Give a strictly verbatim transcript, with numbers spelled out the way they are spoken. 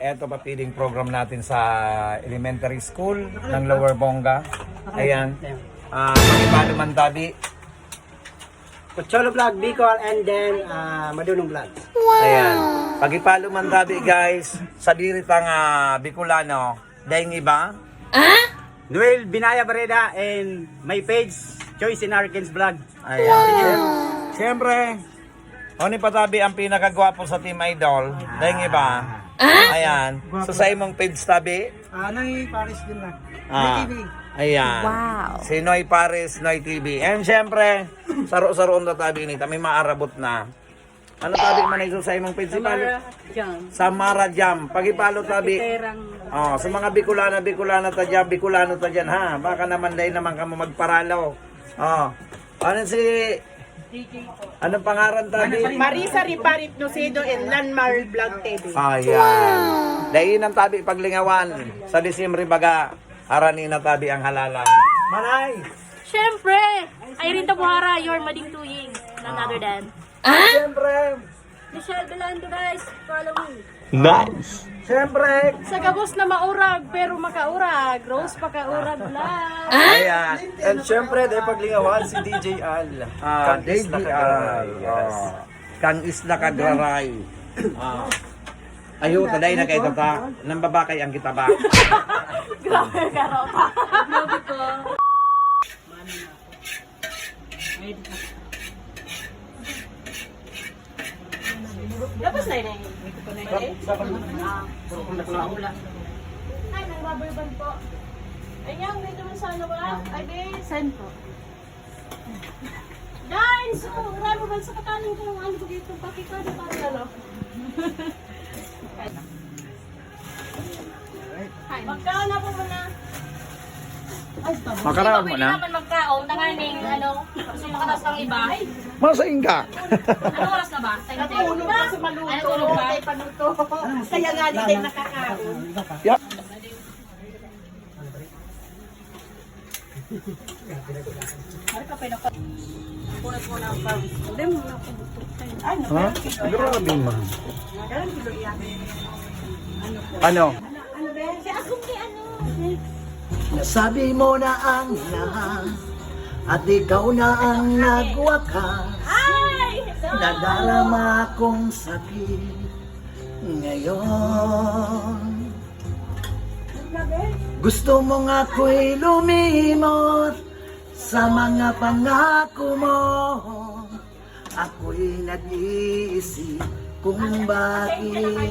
Ito pa feeding program natin sa elementary school ng Lower Bonga. Ayan. Ah, pakipalo man tabi. Pocholo Vlog Bicol and then uh, Madunong Vlog. Ayan. Pakipalo man tabi, guys. Sa diritang ah, Bicolano. Dahil iba? Noel Binaya Bareda and my page, Choice in Arkens Vlog. Ayan. Siyempre, oni pa tabi ang pinakagwapo sa Team Idol. Dahil iba? Ayan. So sa imong page tabi? Ah, Noy Paris din lang. Ah, T V. Ayan. Wow. Si Noy Paris, Noy T V. And siyempre, saro-saroon na tabi ini. Kami maarabot na. Ano tabi man ito sa imong page? Ipalo? Jam. Samara Jam. Pag-ipalo tabi. Perang Oh, sa mga Bicolana, Bicolana ta dyan, Bicolano ta dyan ha. Baka naman dahil naman kamo magparalo. Oh. Ano si Anong pangaran tabi? Marisa Riparit Nocedo and Lanmar Vlog T V. Ayan. Dai nang tabi paglingawan. Sa Disyembre baga, harani na tabi ang halalan. Manay! Siyempre! Irene Tabuhara, your Mading Tuying. None other than Siyempre, Michelle Belando, guys. Follow me. siyempre, Sa gabos na maurag, pero makaurag. Rose Pakaurag Vlog. ayan. And syempre, dahil paglingawan si D J Al. Ah, Kang Isla D J Cagraray. Al. Yes. Ah, Kang Isla Cagraray. Ah. Ayo, taday na kayo ta. Nang babakay ang kita ba? Grabe ka, Ropa. Grabe ko. Tapos na yun eh. Ay, may rubber band po. Ay, yan, may naman sa ano ba? Ay, babe. Saan po? Dahil so, rubber band sa kataling ko, ano ba dito? Pakita na parang ano. Magkaon na po muna. Makaraon mo Pwede na? naman magkaon, tanganing ano, gusto makatas pang iba. Masain ka. Ano oras na ba? Time check. Ano, tulog pa? Kaya nga, di tayo nakakaon. Yap. Ha? Grabe, man. Ano? Nasabi mo na ang lahat at ikaw na ang nagwakas. Nadarama akong sakit ngayon. Gusto mong ako'y lumimot sa mga pangako mo. Ako'y nag-iisip kung bakit